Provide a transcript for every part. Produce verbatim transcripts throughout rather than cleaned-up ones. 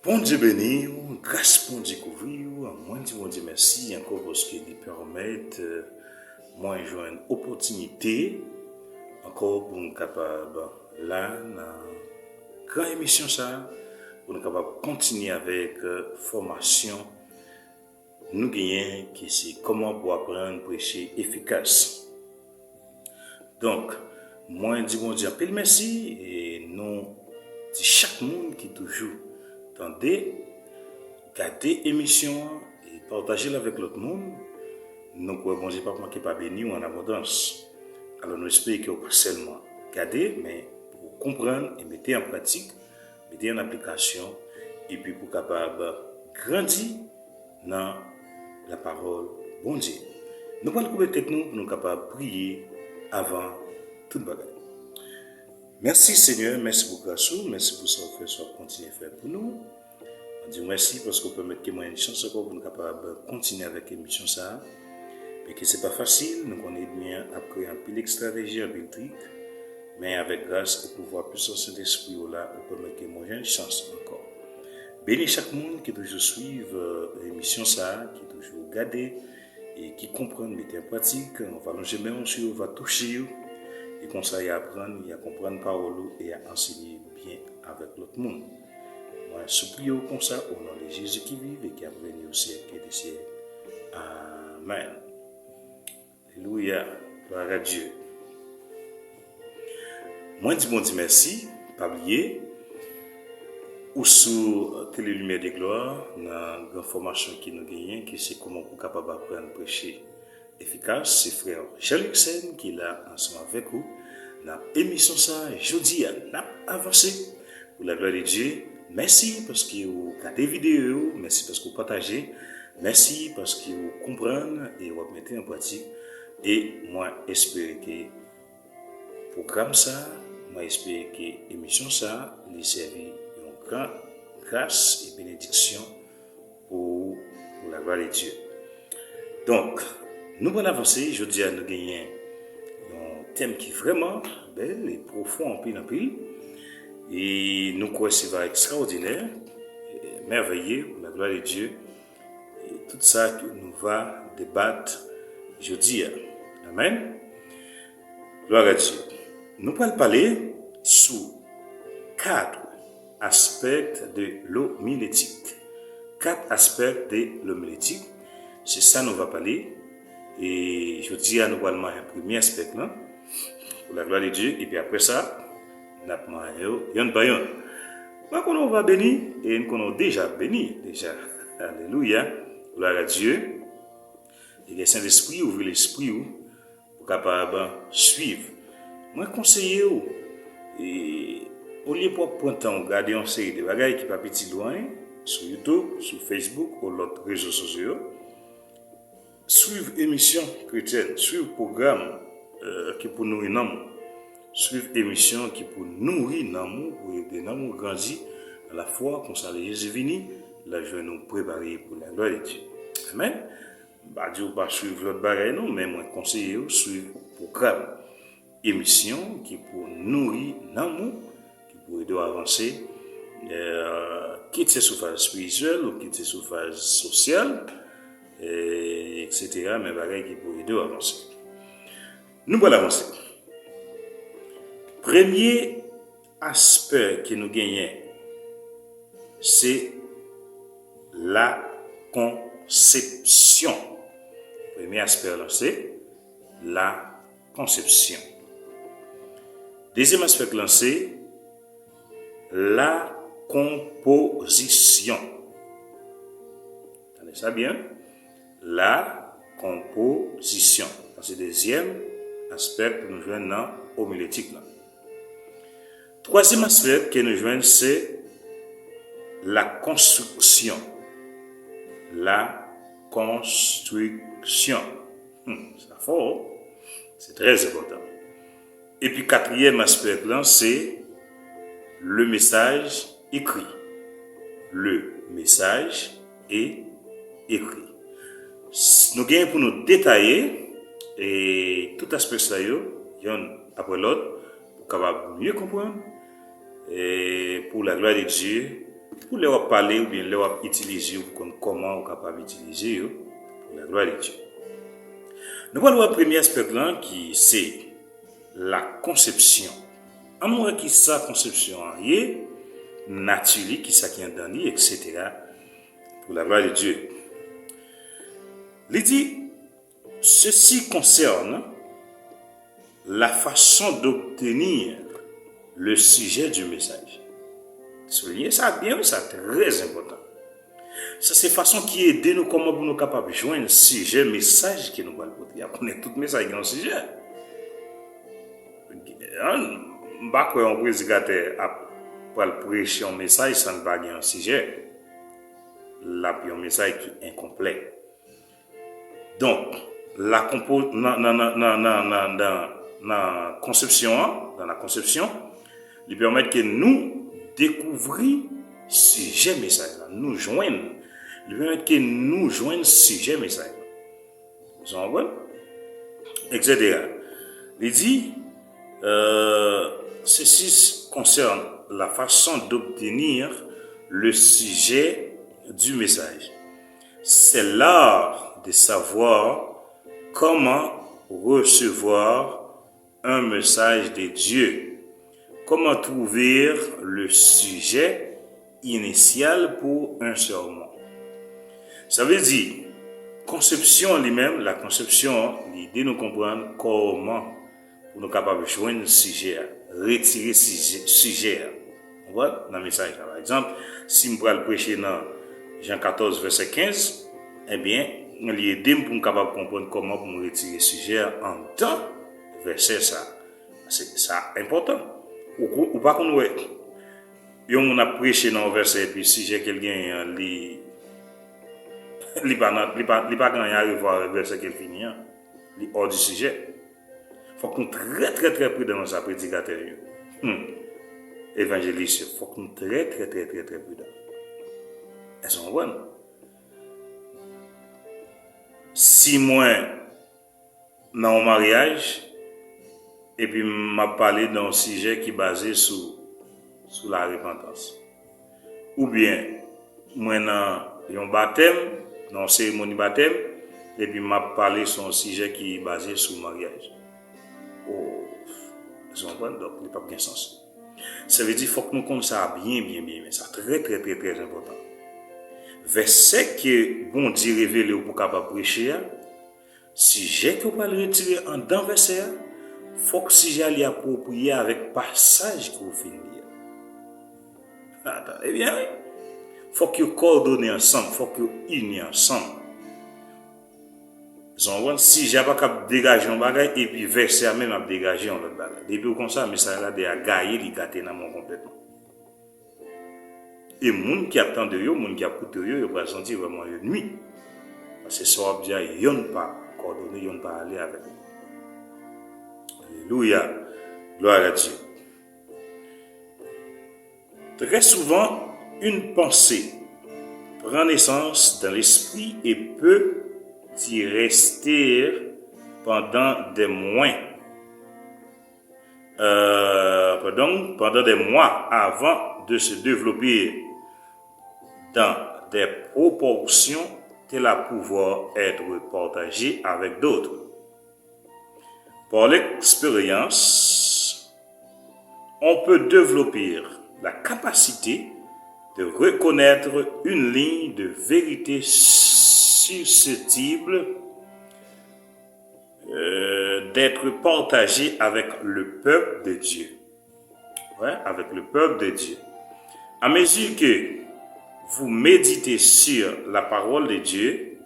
Bondye beni w, gras Bondye kouvri w. Mwen di Bondye mèsi ankò paske li pèmèt, eh, mwen jwenn opòtinite ankò pou m kapab la nan gran emisyon sa a, pou nou kapab kontinye avèk, eh, fòmasyon nou genyen ki se kòman pou aprann preche efikas. Donk, mwen di Bondye anpil mèsi e nou di chak moun ki toujou tande, gade emisyon an e pataje l avèk lòt moun. Nou kwè Bondye p ap manke pa beni w an abondans. Alò, nou espere ke w pa sèlman gade, men pou w konprann e mete an pratik, mete an aplikasyon, epi pou w kapab grandi nan lapawòl Bondye. Nou pral koupe tèt nou pou nou kapab priye avan tout bagay. Mèsi, Senyè, mèsi pou gras ou, mèsi pou sa w fè, sa w kontinye fè pou nou. Mwen di w mèsi paske w pèmèt ke mwen yon chans ankò pou nou kapab kontinye avèk emisyon sa a. Men ke se pa fasil, nou konnen ènmi an ap kreye anpil estrateji, anpil trik, men avèk gras e pouvwa pwisan Sentespri w la, ou pèmèt ke mwen jwenn chans ankò. Beni chak moun ki toujou swiv, eh, emisyon sa a, ki toujou gade e ki konprann, mete an pratik. W va lonje men w sou yo, w va touche yo. E konsa, y a aprann, y a konprann pawòl ou e y a ansenye byen avèk lòt moun. Mwen sipliye w konsa, o non de Jezi ki viv e ki ap règne o syèk e dè syèk. Amèn. Alelouya. Glwa a Dye. Mwen di Bondye mèsi, pa bliye, ou sou Tele Limyè de Glwa nan gran fòmasyon ke nou genyen, ki se kòman pou kapab aprann preche efikas. Se frè Jean Luxen ki la ansanm avèk ou nan emisyon sa a. Jodi a, n ap avanse pou la glwa de Dye. Mèsi paske ou gade videyo yo, mèsi paske ou pataje, mèsi paske ou konprann e w ap mete an pratik. E mwen espere ke pwogram sa a, mwen espere ke emisyon sa a, li sèvi yon gran gras e benediksyon pou ou, pou la glwa de Dye. Donk, nou pral avanse. Jodi a, nou genyen yon tèm ki vrèman bèl e pwofon anpil, anpil. E nou kwè se va ekstraòdinè, e mèveye, pou la glwa de Dye. E tout sa ke nou va debat jodi a. Amèn. Glwa a Dye. Nou pral pale sou kat aspè de lomiletik. Kat aspè de lomiletik, se sa nou va pale. E jodi a, nou pral manyen premye aspè lan, pou la glwa de Dye. Epi apre sa, n ap manyen yo yonn pa yonn. Mwen konnen w va beni, e m konnen w deja beni, deja. Alelouya. Glwa a Dye. E ke Sentespri ouvri lespri w pou kapab swiv. Mwen konseye w, e, olye pou w ap pran tan w gade yon seri de bagay ki pa piti lwen, sou YouTube, sou Facebook, ou lòt rezo sosyo yo, swiv emisyon kretyèn, swiv pwogram, eh, ki pou nouri nanm ou. Swiv emisyon ki pou nouri nanm ou, pou ede nanm ou grandi nan lafwa, konsa lè Jezi vini, l ap jwenn ou prepare pou la glwa de Dye. Amèn. M pa di w pa swiv lòt bagay non, men mwen konseye w swiv pwogram emisyon ki pou nouri nanm ou, ki pou ede w avanse, eh, kit se sou faz espirityèl ou kit se sou faz sosyal, eh, et cetera, men bagay ki pou ede w avanse. Nou pral avanse. Premye aspè ke nou genyen, se lakonsepsyon. Premye aspè lan se lakonsepsyon. Dezyèm aspè lan se lakonpozisyon. Tande sa byen. Lakonpozisyon. Sa se dezyèm aspè ke nou jwenn nan omiletik lan. Twazyèm aspè ke nou jwenn se lakonstriksyon. Lakonstriksyon. Hmm, sa fò, wi. Se trè enpòtan. Epi katriyèm aspè lan se le message écrit. Le message est écrit. S-, nou genyen pou nou detaye, e, tout aspè sa yo, yonn apre lòt, pou kapab mye konprann, e, pou la glwa de Dye, Pou lè w ap pale oubyen lè w ap itilize yo, pou konn kòman ou kapab itilize yo pou la glwa de Dye. Nou pral wè premye aspè lan ki se la konsepsyon. Ann wè ki sa konsepsyon an ye, nati li, ki sa ki anndan li, et cetera, pou la glwa de Dye. Li di, ceci concerne la façon d'obtenir le sujet du message. Souliye sa byen, wi, sa trè enpòtan. Sa se fason ki ede nou kòman pou nou kapab jwenn sijè mesaj ke nou pral pote a. Konnen tout mesaj gen yon sijè. M pa kwè yon predikatè ap pral preche yon mesaj san l pa gen yon sijè. L ap yon mesaj ki enkonplè. Donk, la konpo, nan, nan, nan, nan, nan, nan, nan, nan konsepsyon an, dans la conception, li pèmèt ke nou dekouvri sijè mesaj la, nou jwenn, li pèmèt ke nou jwenn sijè mesaj la. Vous comprenez? Et cetera. Li di, euh, ceci concerne la façon d'obtenir le sujet du message. C'est l'art de savoir comment recevoir un message de Dieu. Comment trouver le sujet initial pour un sermon. Sa vle di, konsepsyon li menm, la konsepsyon, li ede nou konprann kòman pou nou kapab jwenn sijè a, retire sijè, sijè a. Ou konprann? Nan mesaj la, pa egzanp, si m pral preche nan Jan katòz, vèsè kenz, ebyen, li ede m pou m kapab konprann kòman pou m retire sijè a anndan vèsè sa. Se, sa enpòtan. Ou, ou, ou pa konn wè yon moun ap preche nan yon vèsè epi sijè ke l genyen an, li, li pa nan, li pa, li pa gen anyen a revwa avèk vèsè ke l fini an. Li hors du sujet. Fòk nou trè, trè, trè pridan nan sa, predikatè yo. Hmm. Evanjelis yo, fòk nou trè, trè, trè, trè, trè pridan. Èske w konprann? Si mwen nan yon maryaj, epi m ap pale de yon sijè ki baze sou, sou larepantans. Oubyen, mwen nan yon batèm, nan yon seremoni batèm, epi m ap pale sou yon sijè ki baze sou maryaj. O, èske w konprann? Donk, li p ap gen sans. Sa vle di, fòk nou konn sa byen, byen, byen, byen. Sa trè, trè, trè, trè enpòtan. Vèsè ke Bondye revele w pou w kapab preche a, sijè ke w pral retire anndan vèsè a, fòk sijè a li apwopriye avèk pasaj ke w fin li a. Ata, ebyen, wi. Fòk yo kòdone ansanm, fòk yo ini ansanm. Zon wè, sijè a pa kab degaje yon bagay, epi vèsè a menm ap degaje yon lòt bagay. Depi w konsa, mesaj la deja gaye, li gate nanm ou konplètman. E moun ki ap tande yo, moun ki ap koute yo, yo pral santi vrèman yo nwi. Paske sa w ap di a, yonn pa kòdone, yonn pa ale avèk li. Alelouya. Gloire à Dieu. Très souvent, une pensée prend naissance dans l'esprit et peut y rester pendant des mois, euh, pardon, pendant des mois avant de se développer dans des proportions telles à pouvoir être partagées avec d'autres. Par l'expérience, on peut développer la capacité de reconnaître une ligne de vérité susceptible, euh, d'être partagée avec le peuple de Dieu. Ouais, avec le peuple de Dieu. À mesure que vous méditez sur la parole de Dieu,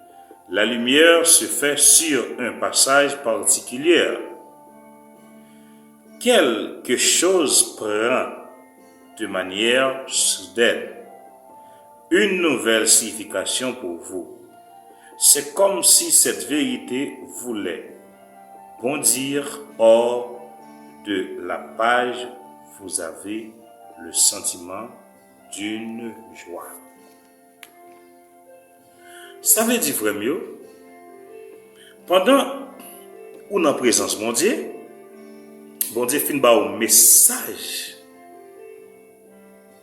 la lumière se fait sur un passage particulier. Quelque chose prend de manière soudaine une nouvelle signification pour vous. C'est comme si cette vérité voulait bondir hors de la page, vous avez le sentiment d'une joie. Sa vle di, frè m yo, pandan ou nan prezans Bondye, Bondye fin ba w mesaj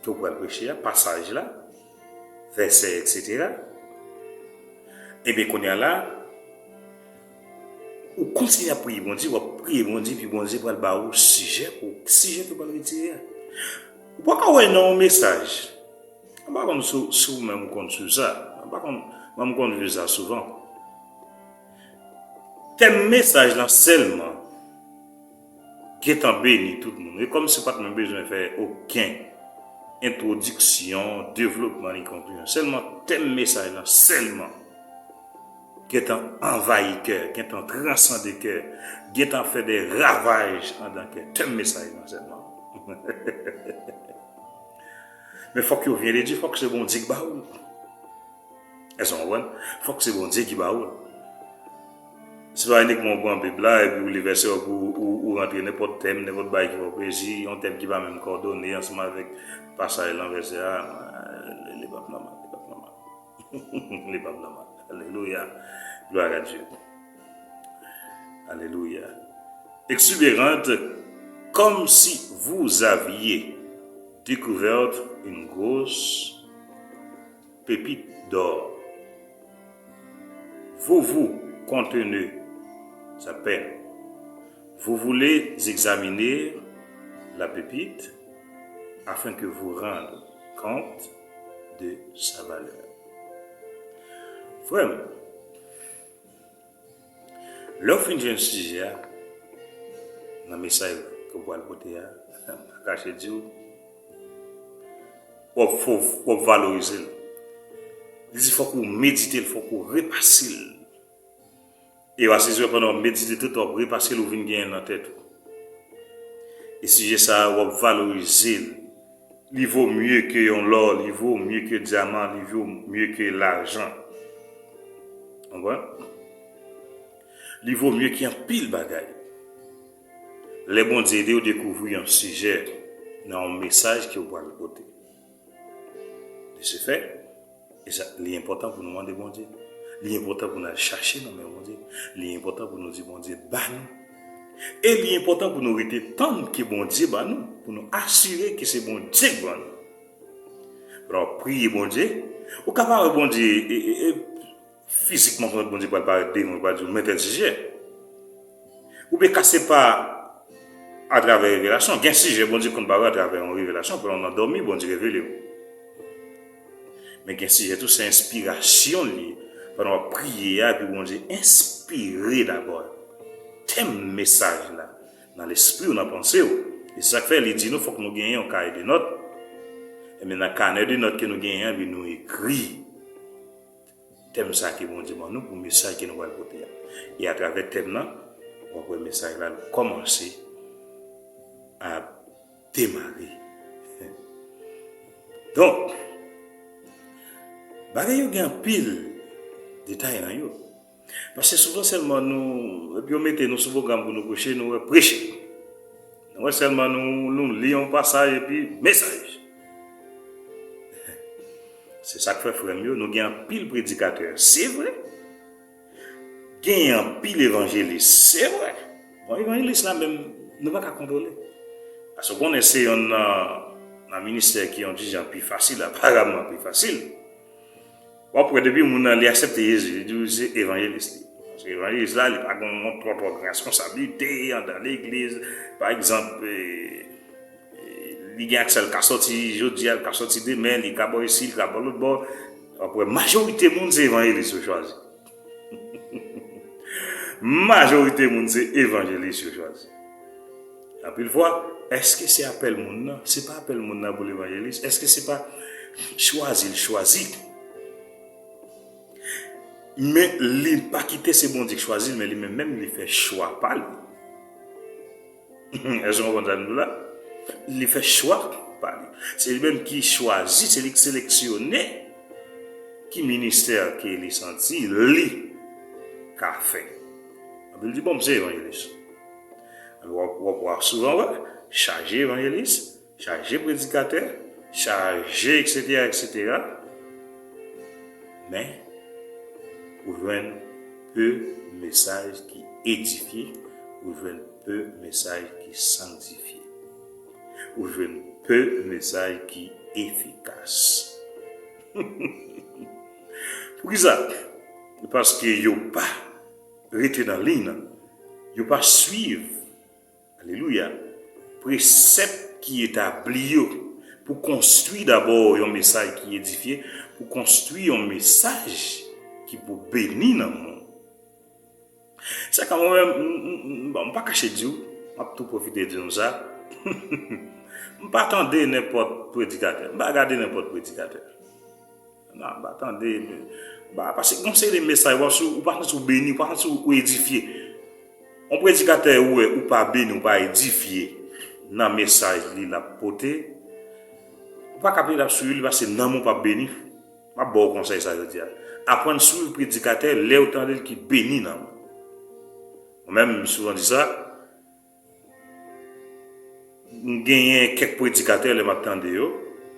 ke w pral preche a, pasaj la, vèsè, etsetera. Ebyen, kounye a la, ou kontinye ap priye Bondye, w ap priye Bondye, epi Bondye pral ba ou sijè pou sijè ke w pral retire a. Ou pa ka wè nan yon mesaj. M pa konn si, si ou menm ou konn swiv sa. M pa konn, mwen m konn viv sa souvan. Tèm mesaj lan sèlman gentan beni tout moun. E kòmsi pa t menm bezwen fè okenn entwodiksyon, devlopman ni konklisyon. Sèlman tèm mesaj lan sèlman gentan anvayi kè, gentan transande kè, gentan fè de ravaj andan kè. Tèm mesaj lan sèlman. Men fòk yo vyen de Dye, fòk se Bondye ki ba ou l. Èske w konprann? Fòk se Bondye ki ba ou l. Se pa inikman w pran Bib la epi w li vèsè w epi w, w, w rantre nenpòt tèm, nenpòt bagay ki fè w plezi, yon tèm ki pa menm kòdone ansanm avèk pasaj lan, vèsè a, li, li p ap nòmal, li p ap nòmal. Li p ap nòmal. Alelouya. Gloire à Dieu. Alelouya. Exubérante, comme si vous aviez découvert une grosse pépite d'or. Vous vous contenez à peine. Vous voulez examiner la pépite afin que vous rendre compte de sa valeur. Frè m, lè w fin jwenn sijè a nan mesaj ke w pral pote a, m pa kache di w, w ap, w ap valorize l. Li di fòk ou medite l, fòk ou repase l. E w asize w pandan w ap medite tout, w ap repase l, ou vin genyen l nan tèt ou. E sijè sa a, w ap valorize l. Li vo mye ke yon lò, li vo mye ke dyaman, li vo mye ke lajan. Konprann? Li vo mye ke anpil bagay. Lè Bondye ede w dekouvri yon sijè nan yon mesaj ke w pral pote. De ce fait, e sa, li enpòtan pou nou mande Bondye. Li enpòtan pou n al chache nan men Bondye. Li enpòtan pou nou di Bondye ba nou. E li enpòtan pou nou rete tann ke Bondye ba nou, pou nou asire ke se Bondye k ban nou. Pandan w ap priye Bondye, ou ka pa wè Bondye e, e, e, fizikman, kòman Bondye pral parèt devan w, pral di w, men tèl sijè. Oubyen ka se pa atravè revelasyon. Gen sijè Bondye konn ba w atravè yon revelasyon, pandan w nan dòmi, Bondye revele w. Men gen sijè tou, se enspirasyon li ye. Pandan w ap priye a, epi Bondye enspire dabò tèm mesaj la nan lespri w, nan panse w. E se sa k fè li di nou fòk nou genyen yon kaye de nòt. Ebyen, nan kanè de nòt ke nou genyen an, ebyen, nou ekri tèm sa ke Bondye ban nou pou mesaj ke nou pral pote a. E atravè tèm nan, w ap wè mesaj la kòmanse ap demare. Donk, bagay yo gen anpil detay nan yo. Paske souvan sèlman nou, epi yo mete nou sou pwogram pou nou preche, nou wè preche. Nou wè sèlman nou, nou li yon pasaj epi mesaj. Se sa k fè, frè m yo, nou gen anpil predikatè, se vre. Gen anpil evanjelis, se vre. Bon, evanjelis la menm, nou pa ka kontwole. Paske w konnen se yonn nan, nan ministè ki yon ti jan pi fasil, aparamman pi fasil. W ap wè depi moun nan li aksepte Jezi, li di w se evanjelis li. Paske evanjelis la, li pa gen yon twò twò gran responsablite andan legliz. Pa egzanp, e, e, li gen aksè, l ka sòti jodi a, l ka sòti demen, li ka bò isi, li ka bò lòt bò. W ap wè majorite moun se evanjelis yo chwazi. Majorite moun se evanjelis yo chwazi. Anpil fwa, èske se apèl moun nan? Se pa apèl moun nan pou l evanjelis. Èske se pa chwazi l chwazi? Men li pa kite se Bondye k chwazi l, men li menm menm li fè chwa pa li. Èske w konprann sa m di w la? Li fè chwa pa li. Se li menm ki chwazi, se li k seleksyone ki ministè ke li santi li ka fè. Epi l di, bon, m se evanjelis. W ap, w ap, w ap souvan wè, chaje evanjelis, chaje predikatè, chaje, etsetera, etsetera. Men, ou jwenn pe mesaj ki edifye, ou jwenn pe mesaj ki sanktifye. Ou jwenn pe mesaj ki efikas. Poukisa? Paske yo pa rete nan liy nan. Yo pa swiv, alelouya, presèp ki etabli yo pou konstwi dabò yon mesaj ki edifye, pou konstwi yon mesaj ki pou beni nanm ou. Se ka mwen menm, m, m, m, bon, m pa kache di w, m ap tou pwofite di nou sa. M pa tande nenpòt predikatè. M pa gade nenpòt predikatè. Non, m pa tande. M pa, paske gon seri de mesaj, w ap sou, ou pa santi w beni, ou pa santi w edifye. Yon predikatè ou wè, ou pa beni, ou pa edifye nan mesaj li l ap pote, ou pa ka pede ap swiv li paske nanm ou p ap beni. M ap ba w konsèy sa jodi a. Aprann swiv predikatè lè w tande l ki beni nanm ou. Mwen menm, m souvan di sa, m genyen kèk predikatè lè m ap tande yo,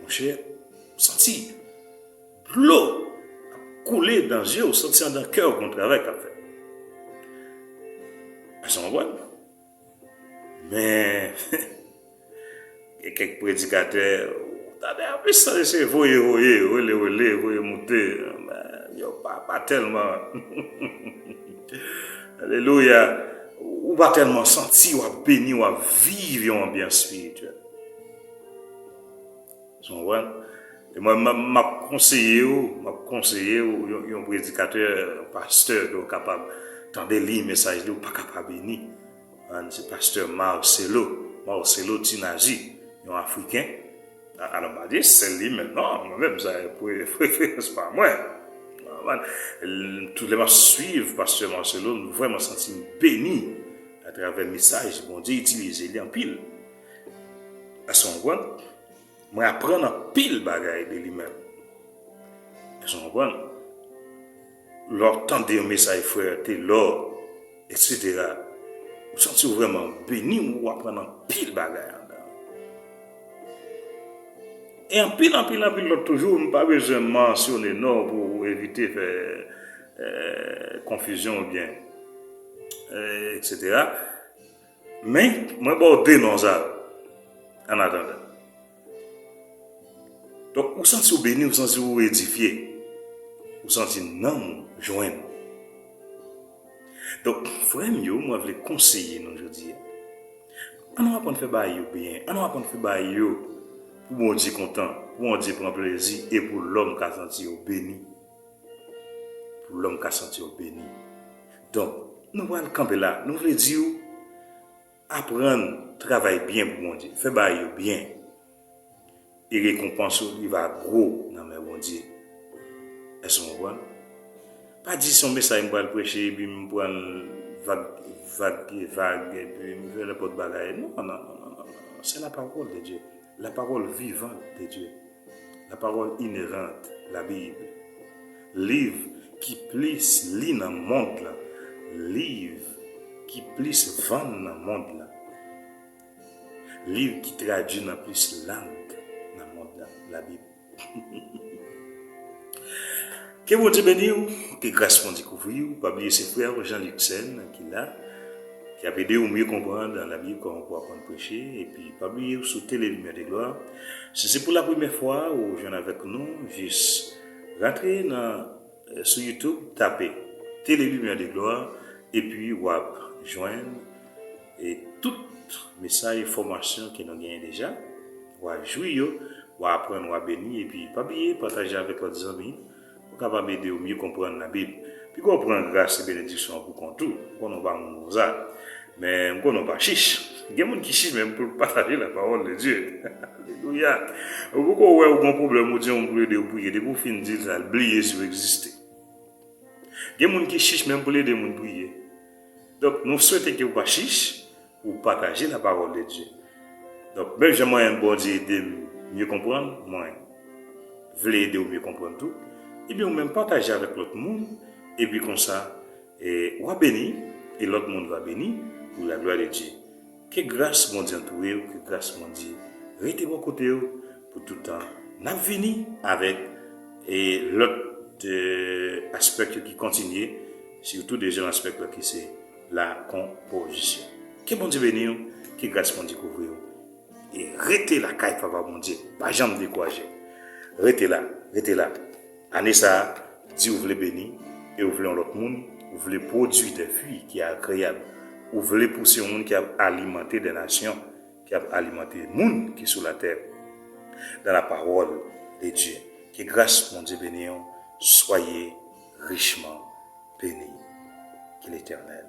monchè, m santi dlo ap koule nan zye w, santi anndan kè w gon travay k ap fèt. Èske w konprann? Men, gen kèk predikatè, ou tande anplis sa, se voye, voye, rele, rele, voye moute. Men, yo pa, pa tèlman. Alelouya. Ou pa tèlman santi w ap beni, w ap viv yon anbyans espirityèl. Ou konprann? E mwen, m, m ap konseye w, m ap konseye w, yon, yon predikatè, yon pastè ke w kapab tande li, mesaj li, ou pa ka pa beni. An, se pastè Marcelo, Marcelo Tinazi, yon Afriken. A-, alò, m pa di sèl li menm, non, mwen menm, sa e pre-, preferans pa mwen. Ou konprann? L-, tout lè m ap swiv pastè Marcelo, m vrèman santi m beni atravè mesaj Bondye itilize li anpil. Èske w konprann? Mwen aprann anpil bagay de li menm. Èske w konprann? Lè w ap tande yon mesaj frè Telor, etsetera, ou santi w vrèman beni, ou aprann anpil bagay anndan. E anpil, anpil, anpil lòt toujou, m pa bezwen mansyone non pou evite fè, eh, konfizyon oubyen, eh, etsetera. Men, mwen ba w de non sa yo, annatandan. Donk, ou santi w beni, ou santi w edifye, ou santi nanm ou jwenn. Donk, frè m yo, mwen vle konseye nou jodi a. Ann nou aprann fè bagay yo byen, ann nou aprann fè bagay yo pou Bondye kontan, pou Bondye pran plezi e pou lòm ka santi yo beni. Pou lòm ka santi yo beni. Donk, nou pral kanpe la, nou vle di w, aprann travay byen pou Bondye. Fè bagay yo byen. E rekonpans ou, li va gwo nan men Bondye. Èske w konprann? Pa di se yon mesaj m pral preche, epi m pran l vag, vag, vag, epi m fè nenpòt bagay. Non, non, non, non, non, non. C'est la parole de Dieu. La parole vivante de Dieu. La parole inhérente, la Bible. Liv ki plis li nan mond lan. Liv ki plis vann nan mond lan. Liv ki tradui nan plis lang nan mond lan, Labib. Ke Bondye beni w, ke gras Bondye kouvri w. Pa bliye se frè w Jean Luxen ki la, ki ap ede w mye konprann Labib, kòman pou aprann preche. Epi pa bliye w sou Tele Limyè de Glwa. Si se pou la premyè fwa ou jwenn avèk nou, jis rantre nan, eh, sou YouTube, tape Tele Limyè de Glwa, epi w ap jwenn, eh, tout mesaj, fòmasyon ke nou genyen deja. W a jwi yo, w a aprann, w a beni, epi pa bliye pataje avèk lòt zanmi pou kapab ede w mye konprann Labib. Piga w pran gras e benediksyon an pou kont ou. M konnen w pa moun konsa, men m konnen w pa chich. Gen moun ki chich menm pou l pataje la parole de Dieu. Alelouya. Ou poko wè ou gon pwoblèm, ou di yon moun pou l ede w priye. Depi w fin di l sa, l bliye si w egziste. Gen moun ki chich menm pou l ede moun priye. Donk, nou swete ke w pa chich, ou pataje la parole de Dieu. Donk, menm jan mwen, Bondye ede m mye konprann, mwen vle ede w mye konprann tou. Ebyen, ou menm pataje avèk lòt moun, epi konsa, e, w a beni, e lòt moun va beni, pour la gloire de Dieu. Ke gras Bondye antoure w, ke gras Bondye rete bò kote w pou tout tan. N ap vini avèk, e, lòt, e, aspè ki kontinye, sitou dezyèm aspè ki se la konpozisyon. Ke Bondye beni w, ke gras Bondye kouvri w. E rete lakay Papa Bondye, pa janm dekouraje. Rete la, rete la. Ane sa a, di ou vle beni, e ou vle yon lòt moun, ou vle pwodui de fwi ki agreyab, ou vle pouse yon moun ki ap alimante de nasyon, ki ap alimante moun ki sou latè, dans la parole de Dieu. Que grâce Bondye beni w, soyez richement bénis. Que l'Éternel